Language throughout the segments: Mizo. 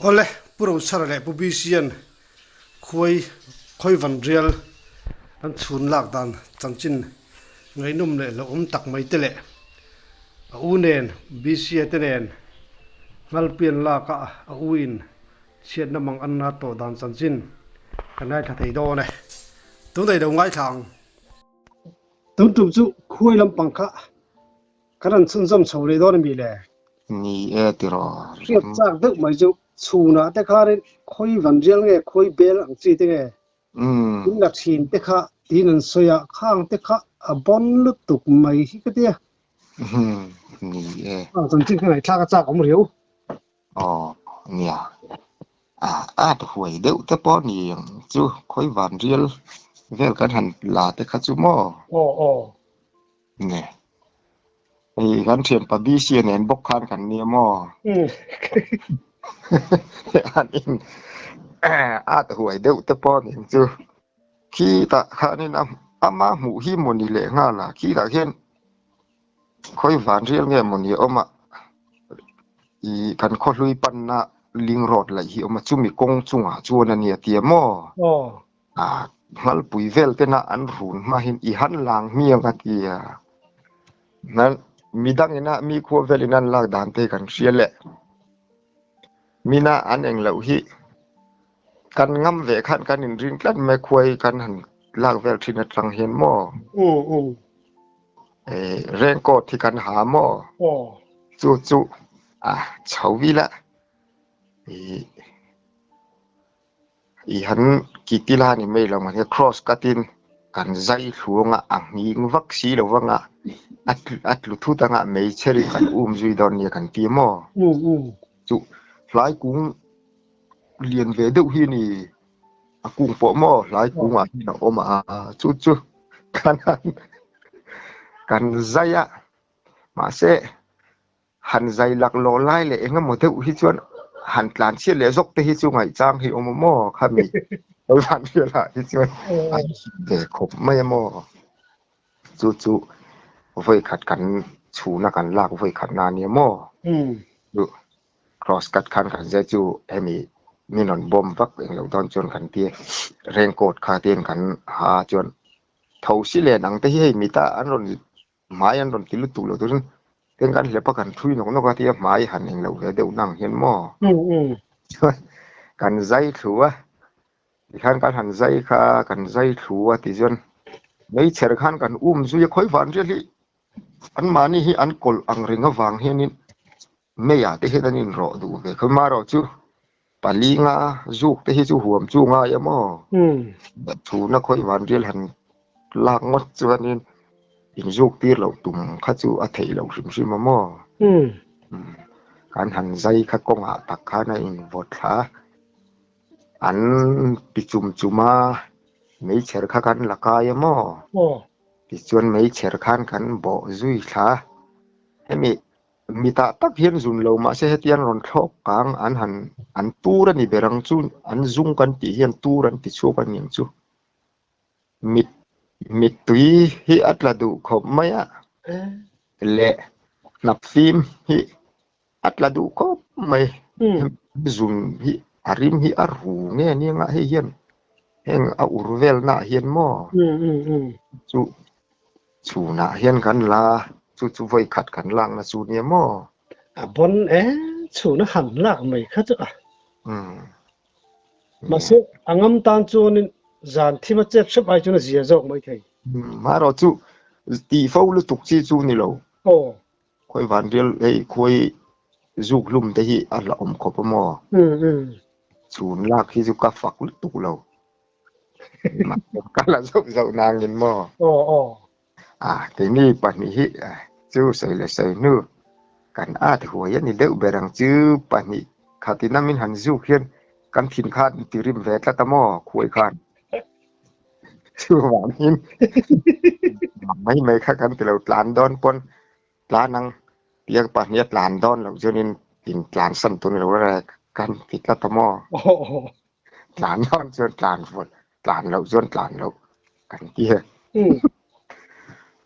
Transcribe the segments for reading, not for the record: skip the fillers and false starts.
Awle, Pu Rochhara leh Pu Bisian khuai khawivan rial an chhun lak dan chanchin ngaihnawm leh hlauhawm tak mai te leh a u nen Bisia te nen Nghalpian lak a a u in chhiatna mang an na tawh dan chanchin kan ngaithla thei dawn e. Tunah i lo ngaithla ang. Tun tum chu khuai lampang kha Kan rawn chhunzawm chho leh dawn a mi le? Ni e tiraw. Hriat chak deuh mai chu chhunah te khanin khawi van rial nge khawi bel ang chi te nge in la thin te kha tiin an sawi a, khang te kha a bawn lutuk mai hi ka tia. Ni e. Khang chanchin kha ngaihthlak a chak awm riau. Aw nia. A at huai deuh te pawh ni ang chu khawi van rial vel kan han la te kha chu maw? Aw aw. Nge. Hei kan thianpa BC nen bawk khan kan nia maw? An in at huai deuh te pawh nen chu khitah khanin ama hmuh hi mawni leh nghal a, khitah khian khawi van rial nge mawni a awm a, ih kan khawhlui panna ling road laih hi a awm a, chumi kawng chungah chuan a nia tia maw? A nghalpui vel tena an run hma hian i han lang hmiang a ti a. Nan midang ina mi khua vel in an lak dan te kan hria leh. Mina an eng loh hi kan ngam ve khan kan in ring tlat mai khuai kan han lak vel thin atang hian maw. Raincoat hi kan ha maw. Chu chu a chho ila i. I han kiti la ni mai lo mahse cross cut in kan zai hluang a, a nghing vak si lo vang a, a tlu thut anga hmeichhe ri kan um zui dawn nia kan ti maw? Chu hlai kung lian ve deuh hi ni a kung pawh maw hlai kungah hian a awm a, chu chu kan han kan zai a mahse Han zai laklawh lai leh eng emaw deuh hi chuan han tlan chhiat leh zawk te hi chu ngaihchang hi awm maw khami van velah hi chuan a ve khawp mai a maw. Chu chu vawikhat kan chhuna kan lak vawikhat na ania maw. Chu cross cut khan kan zai chu hemi min rawn bomb vak eng loh dawn chuan kan ti raincoat kha te kan ha chuan tho si len ang te hi hei mita an rawn Hmai an rawn ti lutuk lo turin tin kan hlep a kan thui nawk nawk a tia hmai han eng lo ve deuh nang hian maw chuan kan zai thlu a tikhan kan han zai kha kan zai thlu a tichuan meichher khan kan um zui a khawi van rial hi an mahni hi an kawlh ang reng avang hianin meiah te hian an inrawh duh ve kha marawh chu pali nga zuk te hi chu huam chu ngai a maw chhuna khawi van rial han lak ngawt chuanin inzuk tir loh tum kha chu a theih loh hrim hrim a maw kan han zai kha kawngah tak khan a invawt thla a an ti chum chum a meichher kha kan la kai a maw tichuan meichher khan kan bawh zui thla a hemi Mitah tak hian zun lo mahse hetiang rawn thlawk kang an han an tur a ni ber ang chu an zung kan tih hian tur an ti chhuak a ni ang chu. Mit mittui hi a tla duh khawp mai a leh hnap fim hi a tla duh khawp mai. Zun hi a rim hi a ru nge nia hei hian heng a ur velnaah hian maw chu Chhunah hian kan la, chu chu vawi khat kan lakna chu nia maw? A bon e, chhuna han lak mai kha chu a. Mahse, a ngam tan chuanin zan thim a chet hrep ai chuan a zia zawk mai thei. Marawh chu tih fo lutuk chi chu ni lo. Aw. Khawi van rial hei khawi zuk hlum te hi a la awm khawp a maw? Chhun lak hi chu ka fak lutuk lo. Ka la zauh zauh nangin maw? Aw aw. A keini pahnih hi chu sawi leh sawi hnu kan at huai a ni deuh ber ang chu pahnih khatin a min han zuk hian kan thin khan ti rim ve tlat a maw khuai khan. Chuvangin mai mai kha kan ti lo tlan dawn pawn tlan ang tia pahnih a tlan dawn loh chuanin in tlan san tur ni lo rek kan ti tlat a maw? Tlan dawn chuan tlan vawt, tlan loh chuan tlan loh kan ti e.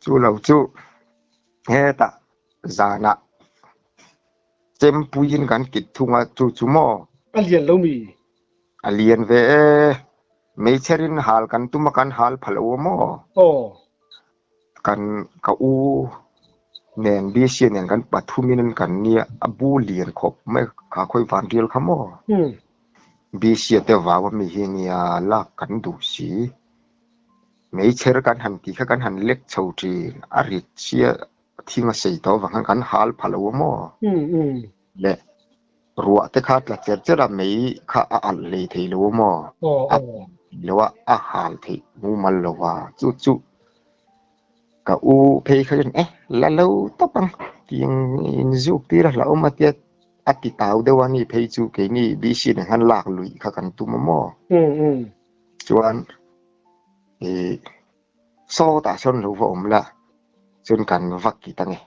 Chu lo chu hetah zanah chempuiin kan kit thung a, chu chu maw? A lian lo mi? A lian ve e. Meichherin hal kan tum a kan hal pha lo a maw? Aw. Kan ka u nen BC nen kan pathumin kan nia a bu lian khawp mai kha khawi van rial kha maw? BC te vau a mi hi nia lak kan duh si. Meichher kan han tih kha kan han lek chho thin a rit sia thing a sei tawh avang khan kan hal pha lo a maw? Le ruah te kha tla cher cher a mei kha a alh hlei thei lo a maw? A lo a a hal theih mumal lo a chu chu ka u phei kha chuan eh la lo tawp ang tiang inzuk tir a hlauhawm a tia a ti tau deuh a ni phei chu keini BC nen khan lak luih kha kan tum a maw? Chuan ih sawtah sawn lo va awm la chuan kan va kit ange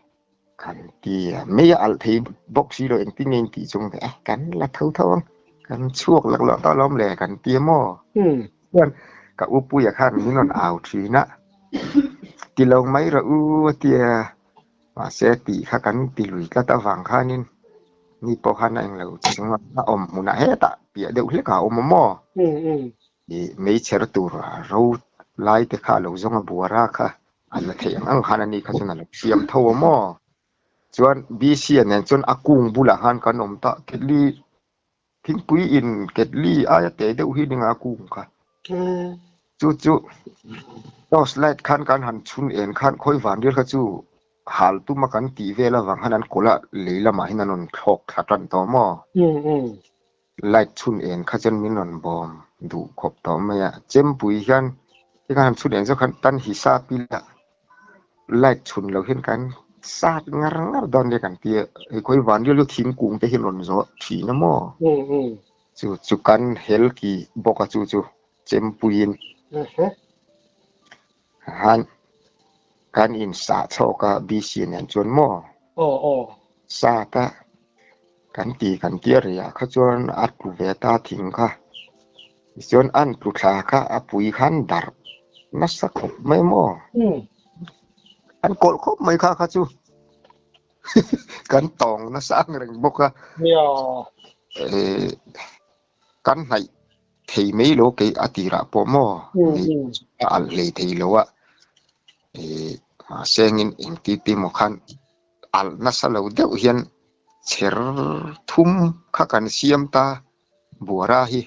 kan ti a mei a alh thei bawk si lo engtin nge intih chung te eh kan la tho tho ang kan chhuak lak lak tawh alawm le kan ti a maw chuan ka u puia khan min rawn au thin a ti lo mai rawh u a ti a mahse tih kha kan ti lui tlat avang khanin ni pawh khan a englo chung a a awm hmunah hetah piah deuh hlek a awm a maw. Ih meichher tur ro lai te kha a lo zawng a buara kha a la theih ang ang khan ani kha chuan a lo siam tho a maw? Chuan BC a nen chuan a kung bulah khan kan awm ta ketli thingpui in ketli aia teh deuh hi ninga a kung kha. Chu chu torch light khan kan han chhun en khan khawi van rial kha chu hal tum a kan tih vel avang khan an kawlh a lei lamah hian an rawn thlawk thla tan tawh maw? Light chhun eng kha chuan min rawn bawm duh khawp tawh mai a, chempui hian hei khan chhun eng zawk khan tan hisap ila light chhun lo hian kan sat ngar ngar dawn nia kan ti a, hei khawi van rial chu thingkung te hi rawn zawh thin a maw? Chu chu kan hel ki bawk a chu chu chempuiin han kan insah chhawk a BC nen chuan maw? Sat a. Kan ti kan tia rih ah kha chuan a tlu ve ta thing kha. Tichuan an tlu thla kha a pui khan darh nasa khawp mai maw? An kawlh khawp mai kha kha chu kan tawng nasa ang reng bawk a. Kan hnaih thei mai lo kei a tirah pawh maw? A alh hlei thei lo a. Mahsengin engti ti maw khan alh nasa lo deuh hian chher thum kha kan siam ta buara hi.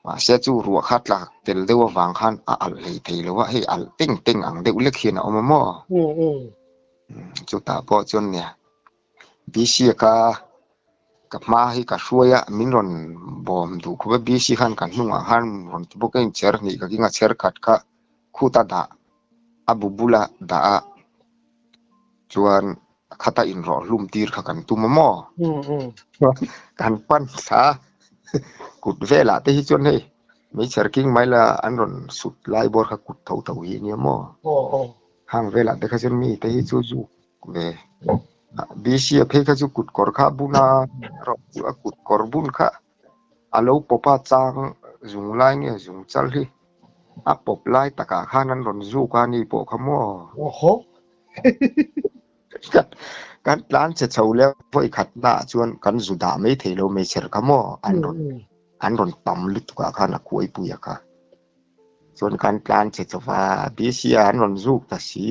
Mahse chu ruah kha tlak tel deuh avang khan a alh hlei thei lo a, hei alh teng teng ang deuh lek hian a awm a maw? Chutah pawh chuan nia Bisiaka ka hma hi ka hruai a, min rawn bawm duh khawp a, Bc khan ka hnungah khan rawn ti bawk a, inchher hnih ka king a, chher khat kha khuta dah a bu bula dah a, chuan khata inrawh hlum tir kha kan tum a maw? Kan pan thla a, kut velah te hi chuan hei meichher king mai la an rawn sut lai bawr kha kut tho tho hi ania maw? Hang velah te kha chuan mi te hi chu zuk ve. BC a phei kha chu kut kawr kha a bun a, erawh chu a kut kawr bun kha a lo pawp a, chang zung lai nge zung chal hi a pawp lai takah khan an rawn zuk a ni pawh kha maw? Awhaw. Kan tlan che chho leh vawi khat naah chuan kan zu dah mai thei lo hmeichher kha maw? An rawn an rawn tam lutuk ah khan a kuaipui a kha. Chuan kan tlan che chauh a, BC ah an rawn zuk ta si.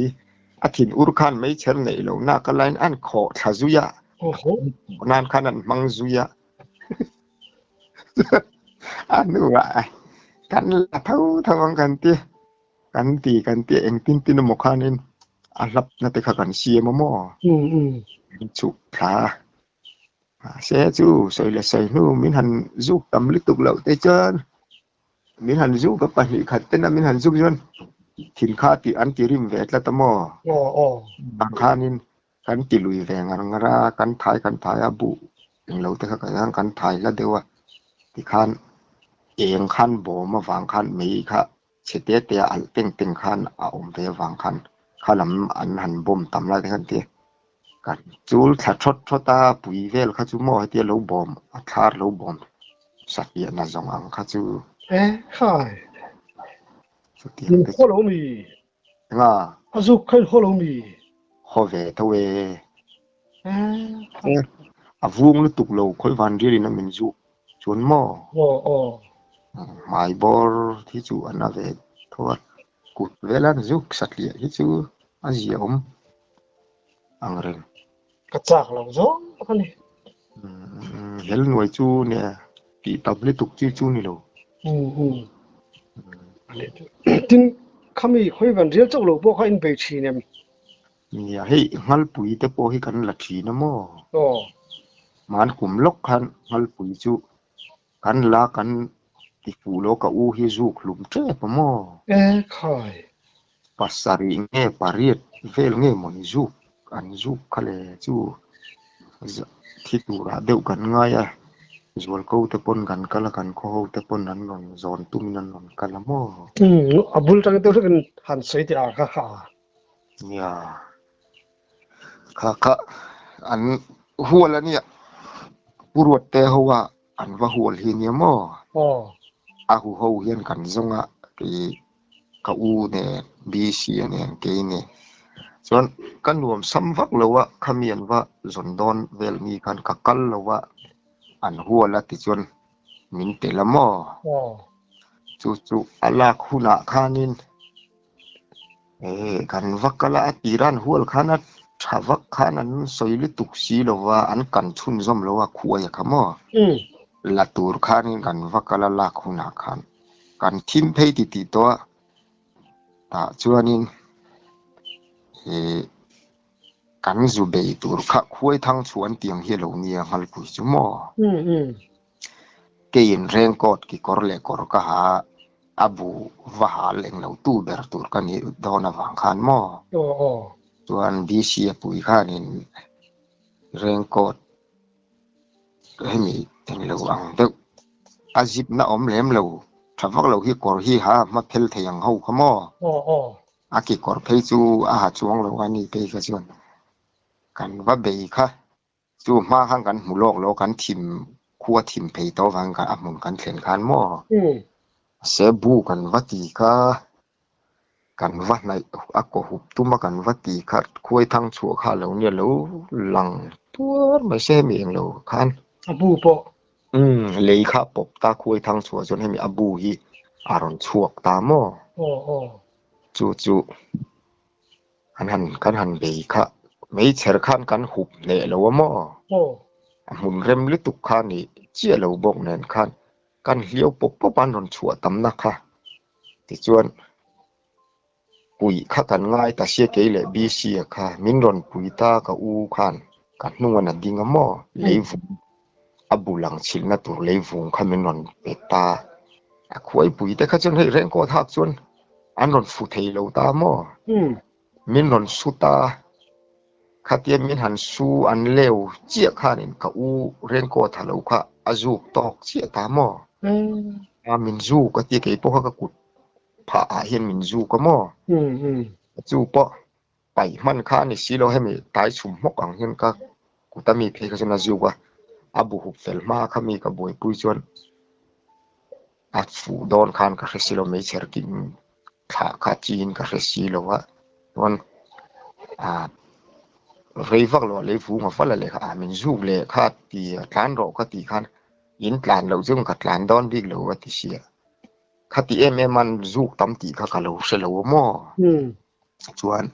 A thin ur khan meichher neih loh nak a laiin an khawh thla zui a, nan khan an hmang zui a. A hnuah kan la tho tho ang kan ti, kan ti kan ti engtin tin emaw khanin a hlapna te kha kan siam a maw? Kan chhuk thla a. Mahse chu sawi leh sawi hnu min han zuk tam lutuk loh te chuan Min han zuk a pahnih khat ten a min han zuk chuan thil kha tih an ti rim ve tlat a maw? Bang khanin kan ti lui ve ngar ngar a, kan thai kan thai a buh englo te kha kan kan thai hla deuh a tikhan eng khan bawm avang khan mei kha chhe te te a alh teng teng khan a awm ve avang khan kha lam an han bawm tam lai te khan ti kan chul thla thawt thawt a pui vel kha chu maw hetia lo bawm a thlar lo bawm Satliah na zawng ang kha chu. E khai. Chutiang te chu. Haw lo mi. Enga? A zuk kha in haw lo mi. Haw ve tho e. E. A vung lutuk lo khawi van rialin a min zuk. Chuan maw? Aw aw. Hmai bawr hi chu a na ve tho a, kut vela zuk satliah hi chu a ziaawm ang reng. Ka chak lo zawng a ni. Hel nuai chu nia tih tam lutuk chi chu ni lo. Tin, khami khawi van rial chauh lo pawh kha in bei thin em? Nia, hei Nghalpui te pawh hi kan la thin a maw? Aw. Hman kum lawk khan Nghalpui chu kan la kan ti fuh lo ka u hi zuk hlum tep a maw? E khai. Pasarih nge pariat vel nge mawni zuk an zuk kha le chu thi turah deuh kan ngai a, zualko te pawn kan kal a, kan khaw ho te pawn an rawn zawn tumin an rawn kal a maw? Umm a bul tang deuh hrekin han sawi teh a kha kha. Nia, kha kha an hual a nia, Pu Ruatte ho a an va hual hi nia maw? Aw. A hu ho hian kan zawng a, kei ka u nen, BC a nen, kei nen. Chuan ka nuam sam vak lo a, khami an va zawn dawn vel mi khan ka kal lo a, an hual a tichuan min tel a maw? Aw. Chu chu a lak hunah khanin Ee, kan va kal a, a tira an hual khan a tha vak khan an sawi lutuk si lo va, an kan chhunzawm lo a, khuai a kha maw? La tur khanin kan va kal a lak hunah khan kan thim phei ti tih tawh a, tah chuanin ee kan zu bei tur kha khuai thang chhuah an tih ang hi a lo nia Nghalpui chu maw? Keiin raincoat kekawr leh kawr ka ha a bu va hal eng lo tu ber tur ka nih dawn avang khan maw? Chuan BC a pui khanin raincoat hemi eng lo ang deuh a zip na awm lem lo tha vak lo hi kawr hi ha hma phel thei ang ho kha maw? A kekawr phei chu a ha chuang lo a ni phei kha chuan kan va bei kha. Chu hma khan kan hmu lawk lo, kan thim khua thim phei tawh avangin khan a hmun kan thlen khan maw? Mahse bu kan va ti kha, kan va hnaih a kaw hup tum a kan va ti kha khuai thang chhuah kha a lo nia lo lang tuar mai se hemi englo khan. A bu pawh. Umm lei kha a pawp ta khuai thang chhuah chuan hemi a bu hi a rawn chhuak ta maw? Aw aw. Chu chu. An han kan han bei kha meichher khan kan hup hneh lo a maw? A hmun rem lutuk kha ni chiah lo bawk nen khan kan hliau pawp pawp a an rawn chhuah tamna kha. Tichuan puih kha kan ngai ta sia kei leh BC a kha min rawn pui ta ka u khan ka hnung a na ding a maw? Leivung a bul ang chhilhna tur leivung kha min rawn pe ta. A khuaipui te kha chuan hei raincoat hak chuan an rawn fu thei lo ta maw? Min rawn su ta. Khatia min han su an leu chiah khanin ka u raincoat ha lo kha a zuk tawk chiah ta maw? A min zuk a tia kei pawh kha ka kut phah ah hian min zuk a maw? Chu pawh paih hman kha a ni si lo, hemi tai chhum hmawk ang hian ka kut a mi phei kha chuan a zuk a, a bu hup fel hma kha mi ka buaipui chuan a fuh dawn khan ka hre si lo, meichher kim thlah kha chiin ka hre si lo a, chuan ah rei vak lo a lei vung a vala leh kha ah min zuk leh kha ti a tlan rawh ka tih khan in tlan loh chu ka tlan dawn bik lo a ti sia, khati em em an zuk tam tih kha ka lo hre lo a maw? Chuan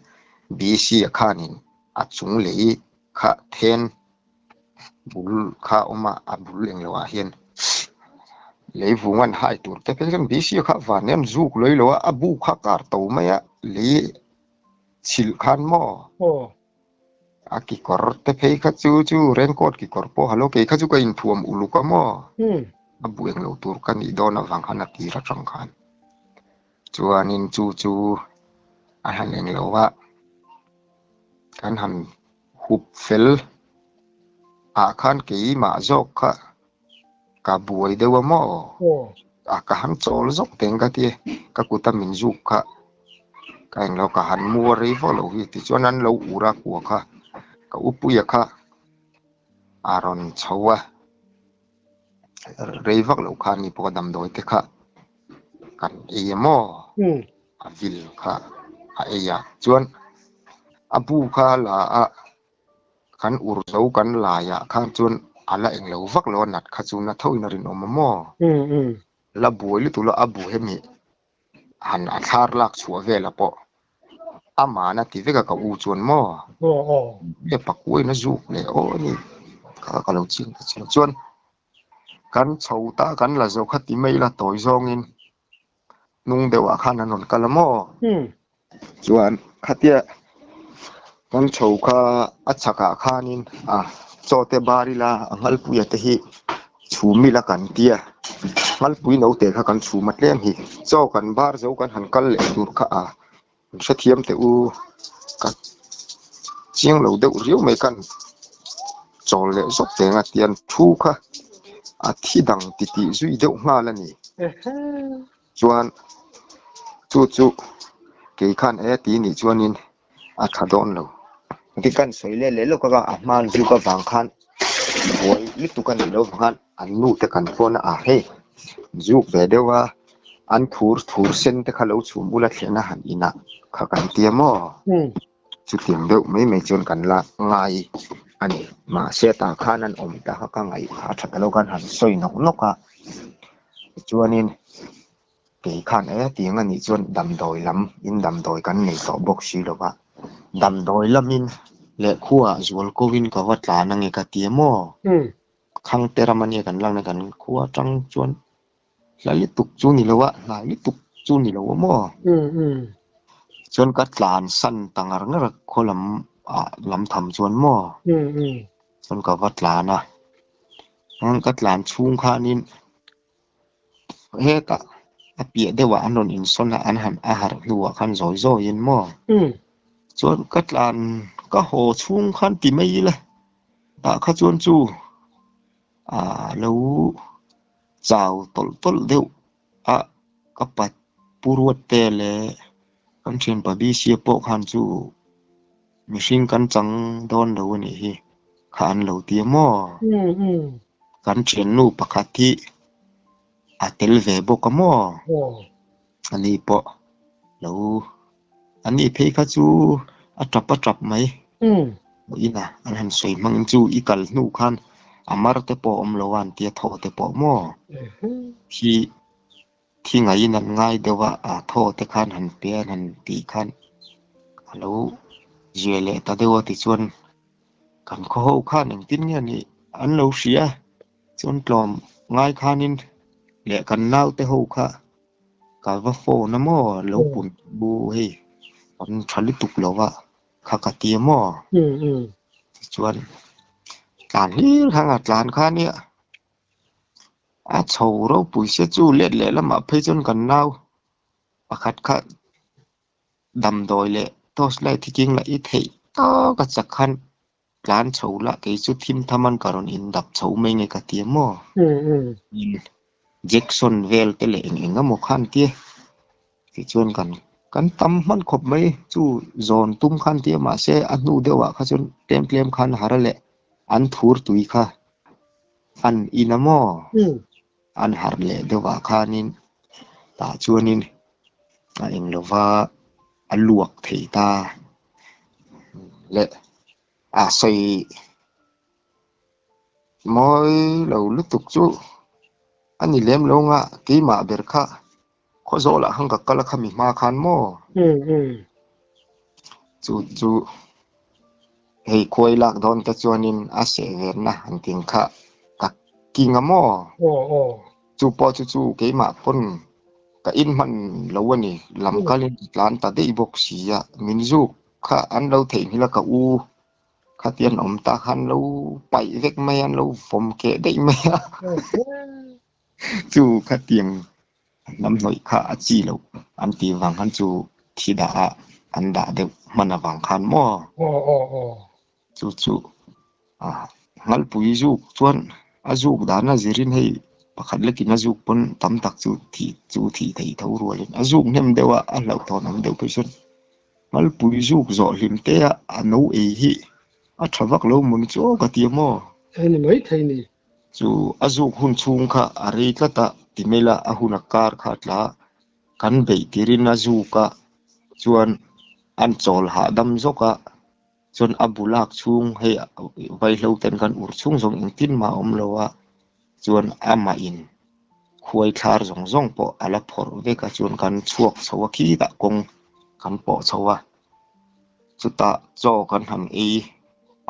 BC a khanin a chung lei kha then bul kha a awm a, a bul englo ah hian lei vung an hai tur te phei chuan BC a kha van hian zuk lawih lo a, a bu kha kar to mai a, lei chhilh khan maw a kekawr te phei kha chu chu raincoat kekawr pawh ha lo kei kha chu ka inthuam uluk a maw a bu englo tur ka nih dawn avang khan a tir atang khan. Chuanin chu chu a han eng lo a, kan han hup fel ah khan keimah zawk kha ka buai deuh a maw? A ka han chawl zawk teng ka ti e, ka kut a min zuk kha ka eng lo ka han mu a rei vak lo hi tichuan an lo ur a kua kha ka upuia kha a rawn chho a, rei vak lo khan ni pawh a damdawi te kha. Kan ei a maw? A vil kha a ei a. Chuan a bu kha la a, kan ur zo kan laiah khan chuan a la eng lo vak lo a nat kha chu na tho in a rinawm a maw? La buai lutuk lo a bu hemi han a thlar lak chhuah vel a pawh amah na ti vek a ka u chuan maw? Nge pakuain a zuk leh aw a ni kha ka lo chiang ta chiang chuan kan chho ta kan la zo kha ti mai la tawi zawngin hnung deuhah khan an rawn kal a maw? Chuan khatia kan chho kha a chhakah khanin a chaw te bar ila a ngalpuia te hi chhum ila kan tia ngalpui no te kha kan chhum a tlem hi chaw kan bar zo kan han kal leh tur kha a an hrethiam teh u ka chiang lo deuh riau mai khan chawl leh zawk teng a tian thu kha a thi dang titih zui deuh nghal a ni. Chuan chu chu kei khan e ti nih chuanin a tha dawn lo. Ti kan sawi leh leh lawk a a hman zuk avang khan buai lutuk a nih loh avang khan an nu te kan phone a ah hei zuk ve deuh a an thur thur sen te kha lo chhum ula thlen a han inah kha kan tia maw? Chutiang deuh mai mai chuan kan la ngai a ni. Mahse tah khan an awm ta kha ka ngaih kha a tha ta lo khan han sawi nawk nawk a. Tichuanin kei khan e tiang a nih chuan damdawi lam in damdawi kan nei tawh bawk si lo va, damdawi lamin leh khuaah zual ko in ka va tlan ange ka ti a maw? Khangte ram ania kan lakna kan khua atang chuan hla lutuk chu ni lo a, hnai lutuk chu ni lo a maw? Chuan ka tlan san ta ngar ngar a khaw lam ah lam tham chuan maw? Chuan ka va tlan a, ka tlan chhung khanin hetah a piah deuhah an rawn insawn a, an han a harh hnuah khan zawi zawiin maw? Chuan ka tlan ka haw chhung khan ti mai ila tah kha chuan chu ah lo chau tawlh tawlh deuh a ka pat pu ruat te leh kan thianpa BC pawh khan chu mihring kan chang dawn lo a nih hi kha an lo ti a maw? Kan thiannu pakhat hi a tel ve bawk a maw? Ani pawh lo ani phei kha chu a tap a tap mai. Ina an han sawi hmangin chu i kal hnu khan a mar te pawh awm lo a an tia thaw te pawh maw? Thi thi ngaiin an ngai deuh a, a thaw te khan han pe an han tih khan a lo zia leh ta deuh a tichuan kan khaw ho khan engtin nge nih an lo hria chuan tlawm ngai khanin leh kan naute ho kha ka va phone a maw lo pun bu hei an tha lutuk lo va kha ka ti a maw tichuan tlan hlir khan a tlan kha nia A chho ropui sia chu let leh lamah phei chuan kan nau pakhat kha damdawi leh torch light hi keng lah i theih tawk a chak khan tlan chho la kei chu thim tham an ka rawn in dap chho mai nge ka ti a maw? Jackson vel te leh eng eng emaw khan tia tichuan kan kan tam hman khawp mai chu zawn tum khan tia mahse a hnu deuhah kha chuan tlem tlem khan har a leh an thur tui kha An in a maw? An harh leh deuh ah khanin tah chuanin a eng lova a luak thei ta leh a sawi mawi lo lutuk chu a ni lem lo nga keimah ber kha Khawzawlah khan ka kal a khami hma khan maw? Chu chu hei khuai lak dawn te chuanin a seh verna han ting kha ka king a maw? Chu pawh chu chu keimah pawn ka in hman lo a ni. Lam kalin ka tlan ta daih bawk si a, min zuk kha an lo theihnghilh a ka u khatian awm ta khan lo paih vek mai a, an lo vawm keh daih mai a. Chu khatiang hnam hnawih kha a chi loh an tih vang khan chu thi dah ah an dah deuh hman avang khan maw? Chu chu Ngalpui zuk chuan a zuk dan a zirin hei pakhat lekin a zuk pawn tam tak chu thih chu thih theih tho rualin a zuk hnem deuh a a hlauhthawn ang deuh phei chuan Ngalpui zuk zawh hlim te a a no ei hi a tha vak lo maw ni chu aw ka ti a maw? Hei ni mai thei ni. Chu a zuk hun chhung kha a rei tlat a, ti mai la a hun a kar kha a tla a, kan beih tirin a zuk a, chuan an chawl hahdam zawk a, Chuan a bu lak chhung hei vaihlo ten kan ur chhung zawng engtin mah a awm lo a, chuan amah in khuai thlar zawng zawng pawh a la phawrh vek a, chuan kan chhuak chho a khitah kawng kan pawh chho a, chutah chaw kan han ei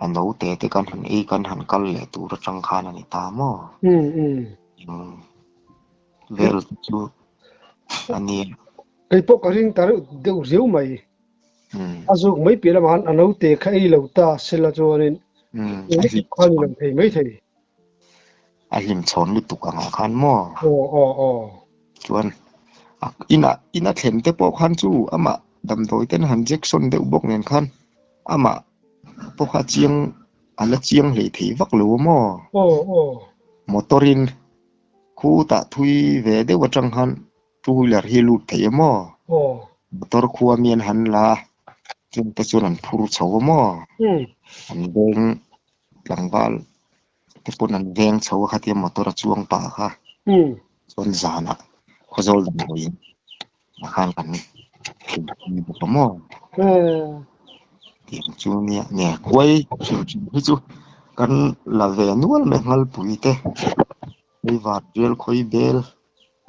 a naute te kan han ei kan han kal leh tur atang khan a ni ta maw? Vel chu a nia. Kei pawh ka ring ta reuh deuh riau mai. A zuk mai piah lamah khan a naute kha ei lo ta sela chuanin khan i lo thei mai thei. A hlim chhawn lutuk angah khan maw? Aw aw aw. Chuan inah ina thlen te pawh khan chu amah damdawi ten han jection deuh bawk nen khan amah pawh kha chiang a la chiang hlei thei vak lo a maw? Aw aw. Motor in khutah thui ve deuh atang khan Two wheeler hi lut thei em aw? Motor khua mi an han la a, chungte chuan an phur chho em aw? An veng tlangval te pawn an veng chho a khatia motor a chuang pah kha. Chuan zanah Khawzawl damdawiin ah khan kan thei bawk em aw? Tiang chu nia nia khuai hrim hrim hi chu kan la ve nual mai Nghalpui te, hei Vanrial khawi bel.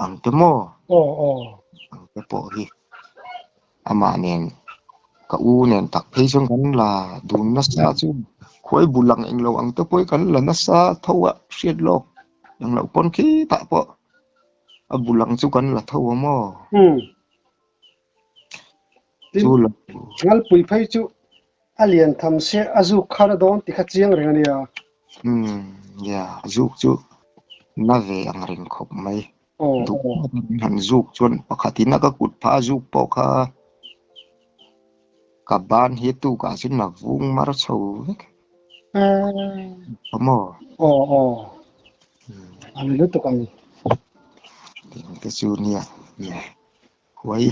Ang te maw? Aw aw. Ang te pawh hi amah nen ka u nen tak phei chuan kan la dun nasa chu khuai bul ang englo ang te pawh hi kan la nasa tho a hriat lawk englo pawn khitah pawh a bul ang chu kan la tho a maw? Umm. Tin, Chu lo. Ngalpui phei chu a lian tham se a zuk khan a dawn ti kha chiang reng a nia. Umm, yeah, a zuk chu na ve ang reng khawp mai. Aw, Duh aw. han zuk chuan pakhatin a ka kut phah a zuk pawh kha ka ban hi tukah chuan a vung mar chho vek. Eh. A maw? Aw, aw. A ni lutuk ang. Tiang te chu nia, yeah. Khuai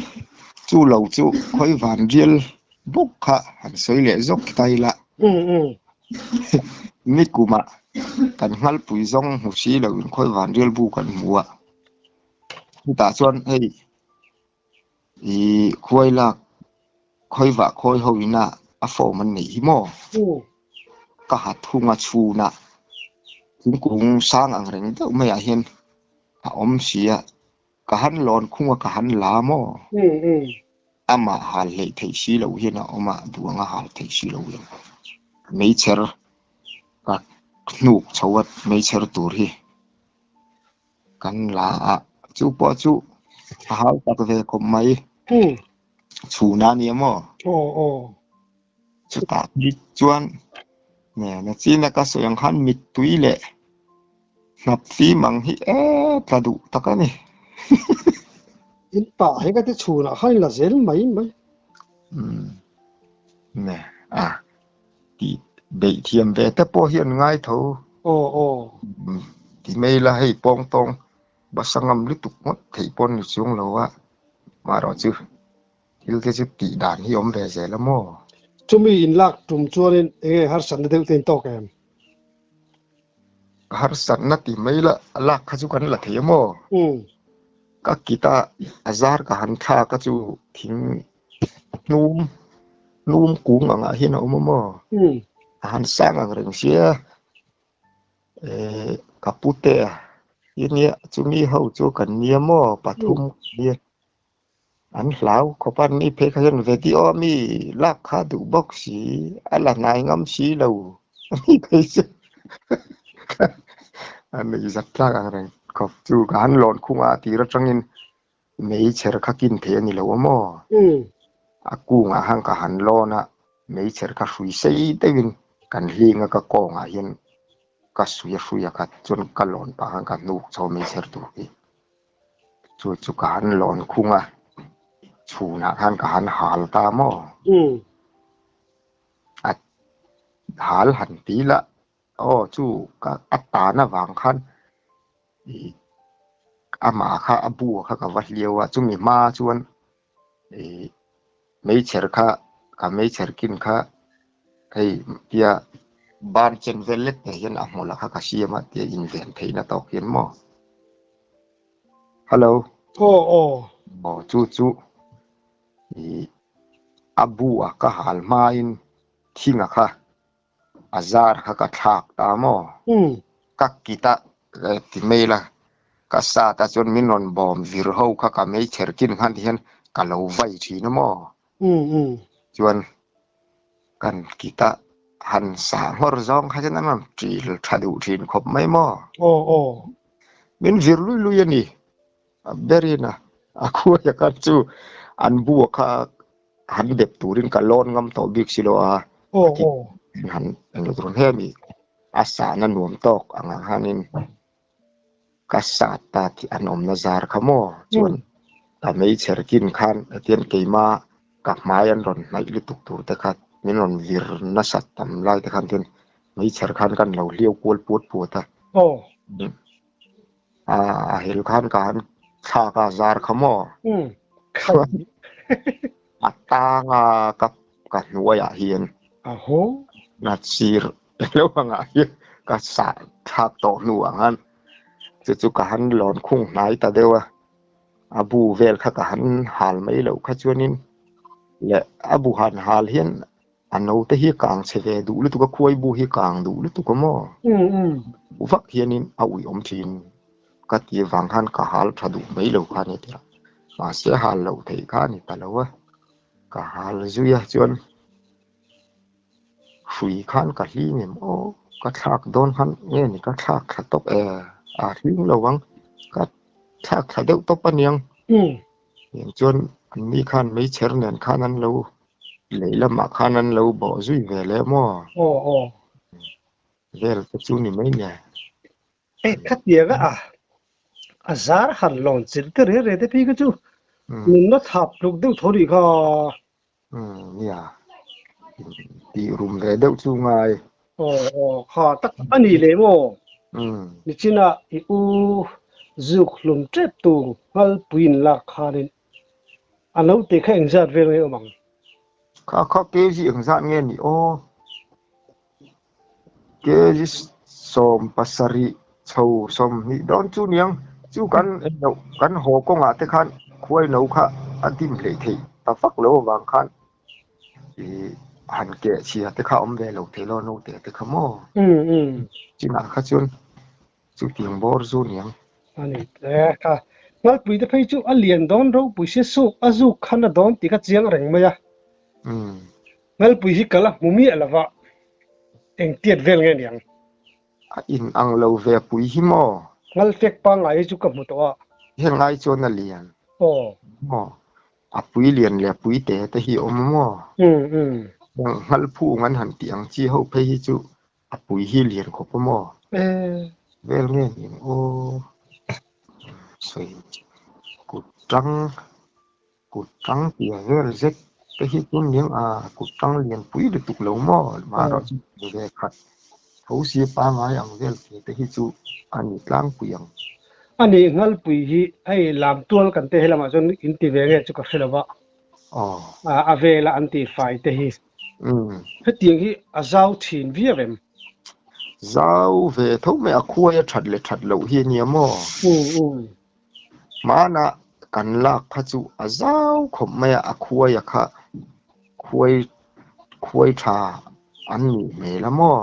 chu lo chu khawi van rial bawk kha han sawi leh zawk ta ila. Mi kumah kan nghalpui zawng hmu si lo in khawi van rial bu kan hmu a. Chutah chuan hei ih khuai lak khawi vah khawi ho ina a form an neih hi maw? Ka ha thung a chhunah thingkung sang ang reng deuh maiah hian a awm si a. Ka han lawn khung a ka han la maw? Amah hal hleih theih si loh hian a awm a, duh anga hal theih si loh hian meichher ka hnuk chho a, meichher tur hi kan la a, chu pawh chu a hau tak ve khawp mai. Chhun a nia maw? Chutah chuan nachina ka sawi ang khan mittui leh Hnap fim ang hi e tla duh tak a ni. In pah hi ka ti chhunah khan in la zel mai mai. Umm ne a ti beih thiam ve te pawh hi an ngai tho. Aw aw. Ti mai la hei pawng tawng basa ngam lutuk ngawt theih pawh an ni chuang lo a, marawh chu thil te chu tih dan hi awm ve zel a maw? Chumi in lak tum chuanin enge harsatna deuh te in tawk em? Harsatna ti mai la a lak kha chu kan la thei a maw? Ka kita a zar ka han thlak a chu thing hnum hnum kung angah hian a awm a maw? A han sang ang reng sia eh ka pute a nia chumi ho chu kan nia maw pathum nia. An hlau khawp a, ni phei kha hian video a mi lak kha duh bawk si, a la hnai ngam si lo a ni phei chu a nuih zat tlak ang reng khawp chu ka han lawn khung a, a tir atangin meichher kha kin thei a ni lo a maw? A kungah khan ka han lawn a, meichher kha hrui sei deuhin kan hling a ka kawngah hian ka sui a hrui a kha chuan ka lawn pah khan ka hnuk chho meichher tur hi. Chu chu ka han lawn khung a, chhunah khan ka han hal ta maw? A hal han ti la, aw chu ka a tan avang khan ih amah kha a bu kha ka va hliau a, chumi hma chuan ih meichher kha ka meichher kin kha hei tia ban chen vel lek te hian a hmawlh kha ka siam a tia inven theihna tawk hian maw? Hello. Aw aw. Aw chu chu i a bu a ka hal hmain Thinga kha a zar kha ka thlak ta maw? Ka kit a ti mai la, ka sat a chuan min rawn bawm vir ho kha ka meichher kin khan ti hian ka lo vai thin a maw? Chuan kan kit a han sah nghawr zawng kha chuan an rawn ṭil tha duh thin khawp mai maw? Min vir lui lui a ni. A berin a a khuaia khan chu an bu kha han dep turin ka lawn ngam tawh bik si lo a, han englo hemi a sahna nuam tawk angah khanin ka sat ta tih an awmna zar kha maw chuan ka meichher kin khan hetian keima ka hmai an rawn hnaih lutuk tur te kha min rawn vir nasat tam lai te khan chuan meichher khan kan lo hliau kual puat puat a. A hel khan ka han thlak a zar kha maw? Chuan a tang a ka ka hnuaiah hian na sir lo angah hian ka sah thlak tawh hnuah khan chu chu ka han lawn khung hnai ta deuh a, a bu vel kha ka han hal mai loh kha chuanin leh a bu han hal hian A naute hi kang chhe ve duh lutuk a, khuai bu hi kang duh lutuk a maw? Duh vak hianin a ui awm thin ka ti vang khan ka hal tha duh mai lo kha a ni tia. Mahse hal loh theih kha a ni ta lo a, ka hal zui a chuan hrui khan ka hling em aw, ka thlak dawn khan nge ni ka thlak thla tawp e, a hling lo ang, ka thlak thla deuh tawp a niang. Tiang chuan anni khan meichher nen khan an lo Lei lamah khan an lo bawh zui ve leh maw? Aw aw. Vel te chu ni mai nia. E khatiang a a zar han lawn chilh te re re te phei kha chu nunna thap tluk deuh tho nih kha. Umm nia. Tih rum ve deuh chu ngai. Aw aw kha tak a ni leh maw? Nichina i u zuk hlum tep tu Nghalpuiin lak khanin A naute kha engzat vel nge awm ang? Kha kha kg engzat nge ni aw? Kg 70 chho 20 dawn chu niang. Chu kan engloh kan haw kawngah te khan khuai no kha a dim hleih theih ta vak lo avang khan ih han keh chhia te kha awm ve lo thei lo naute te kha maw? Chinah kha chuan Chutiang bawr zu niang. A ni e kha. Nghalpui te phei chu a lian dawn ropui sia suk a zuk khan a dawn tih kha chiang reng mai a. Nghalpui hi kal a hmu miah lova engtiat vel nge niang. A in ang lo ve pui hi maw? Nghalfek pangngai hi chu ka hmu tawh a. Heng ai chuan a lian. Aw. Maw? A pui lian leh a pui te te hi a awm a maw? Heng nghalphung an han tih ang chi ho phei hi chu A pui hi lian khawp a maw? Vel nge ni ang aw? Sawi kut tang kut tang tia vel zet te hi chu niang a kut tang lian pui lutuk lo maw? Marawh chu ve khat tho si pangai ang vel te te hi chu a ni tlangpui ang. A nih Nghalpui hi hei lam tual kan te helamah chuan in ti ve nge chu ka hre lo va. A vela an tih fai te hi. Hetiang hi a zau thin viau em? Zau ve tho mai a khuai a that leh that loh hi a nia maw? Hmanah kan lak kha chu a zau khawp mai a, a khuai a kha khuai khuai tha an nih hmel a maw?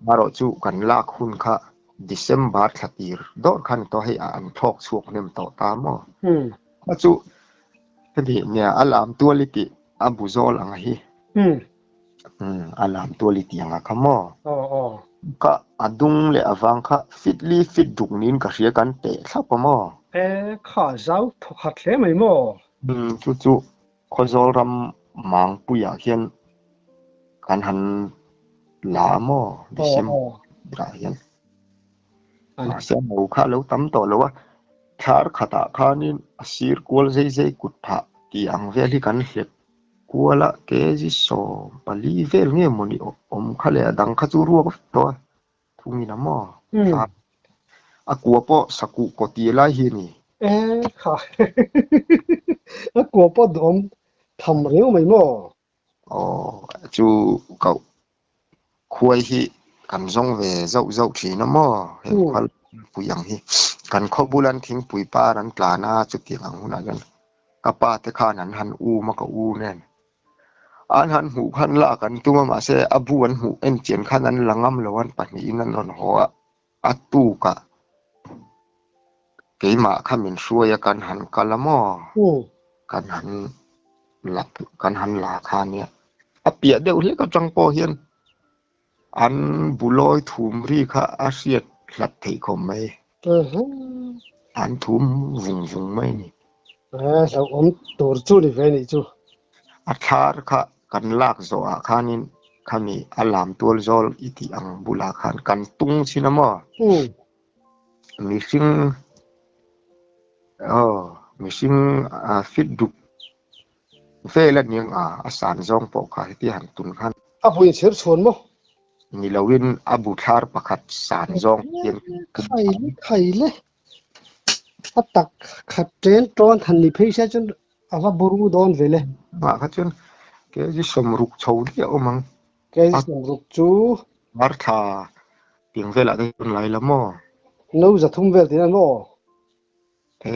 Marawh chu kan lak hun kha December thla tir dawr khan tawh hei an thlawk chhuak hnem tawh ta maw? Kha chu heti nia a lam tual i tih a bu zawl ang hi. A lam tual i tih ang a kha maw? Ka a dung leh a vang kha fit li fit duk niin ka hria kan teh thlap a maw? E kha zau thaw khat hle mai maw? Chu chu Khawzawl ram Mangpuiah khian kan han la a maw? December ah hian. Mahse no kha a lo tam tawh lo a, thlar khatah khanin a sir kual zei zei kut phah tih ang vel hi kan hlep kual a, kg 14 vel nge mawni awm kha leh a dang kha chu ruak vek tawh a, thungin a maw thlar a kua pawh sakuh kaw tih lai hi a ni. E kha a kua pawh duhawm tham riau mai maw? Aw chu koh khuai hi kan zawng ve zauh zauh thin a maw heng khual pui ang hi kan khaw bulan thingpui par an tlan a chutiang ang hunah chuan ka pa te khan an han um a ka u nen An han hmuh khan lak an tum a mahse a bu an hmuh en chian khan an la ngam lo an pahnihin an rawn haw a, a tukah keimah kha min hruai a kan han kal a maw? Kan han la kan han la kha nia. A piah deuh hlek atang pawh hian an bulawi thum ri kha a hriat hlat theih khawp mai. An thum vung vung mai a ni. Hlauhawm tur chu ni ve nih chu. A thlar kha kan lak zawhah khanin khami a lam tual zawl i tih ang bulah khan kan tung chin a maw? Mihring aw mihring fit dup vel a nia a san zawng pawh kha heti han tun khan. A hmui chher chhuan maw? Ni loin a bu thlar pakhat san zawng hian Khai le khai le a tak khat ṭen ṭawn han ni phei sia chuan a va buru dawn ve le. Mah kha chuan kg 60 chho diah awm ang. Kg 60 chu. Mar thla tiang velah te chuan lai la maw? No 300 vel tihna maw? E,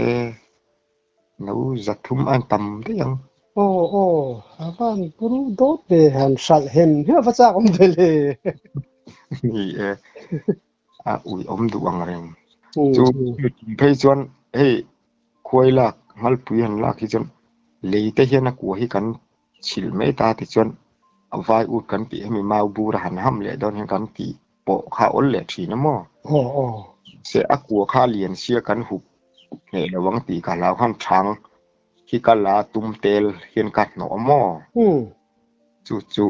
no 300 a tam daih ang. Aw aw, a van buru dawt ve han hralh hem hem a va chak awm ve le. Ni e, a ui awm duh ang reng. Chu phei chuan hei khuai lak ngalpui han lak hi chuan lei te hian a kua hi kan chhilh mai ta tichuan vai ut kan tih hemi mau bur a han ham leh dawn hian kan tih pawh kha awl leh thin a maw? Se a kua kha lian sia kan hup hneh lo ang tih ka hlau khan thang hi ka la tum tel hian ka hnawh a maw? Chu chu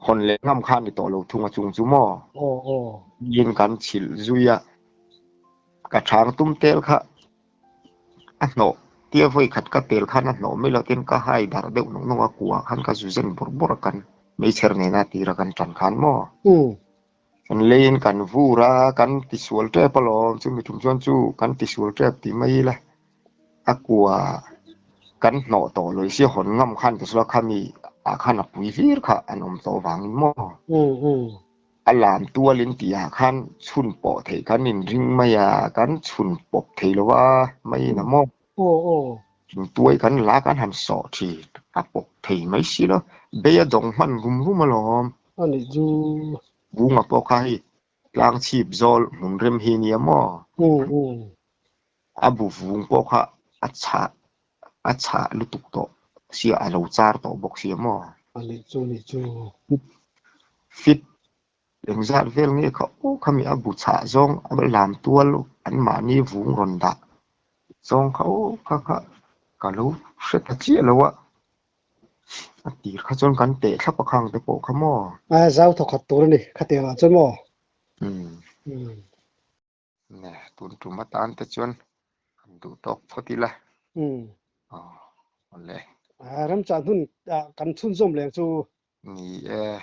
hawn leh ngam kha ni tawh lo thung a chung chu maw? Tiin kan chhilh zui a, ka thang tum tel kha a hnawh tia vawi khat ka tel khan a hnawh mai lo tin ka hai darh deuh nawk nawk a kuah khan ka zu zen bawrh bawrh a kan meichher nena tira kan tan khan maw kan leiin kan vur a kan tisual tep alawm chumi tum chuan chu kan tisual tep tih mai ila a kua kan hnawh tawh lo sia hawn ngam khan ti saw khami ah khan a pui hlir kha an awm tawh vangin maw. A lam tual in tih ah khan chhun pawh theih kan in ring mai a, kan chhun pawp thei lo a mai in a maw? Thing tuai kan la kan han sawh thin, a pawp thei mai si lo, bei a dawng hman rum rum alawm. A nih chu. Bunga pawh kha hei tlang chhip zawl hmun rem hi nia maw? A bu vung pawh kha a chhah a chhah lutuk tawh sia a lo char tawh bawk sia maw? A nih chu nih chu. Fit engzat vel nge kha aw khami a bu chhah zawng a lam tual an mahni vung rawn dah zawng kha aw kha kha ka lo hre ta chiah lo a, a tir kha chuan kan teh thlap a khang te pawh kha maw? A zau thawkhat tur a ni khatiang ah chuan maw? Umm. Nge tun tum atan te chuan han duh tawk phawt ila. Aw awle. Ramchah hmun ah kan chhunzawm leng chu. Ni e.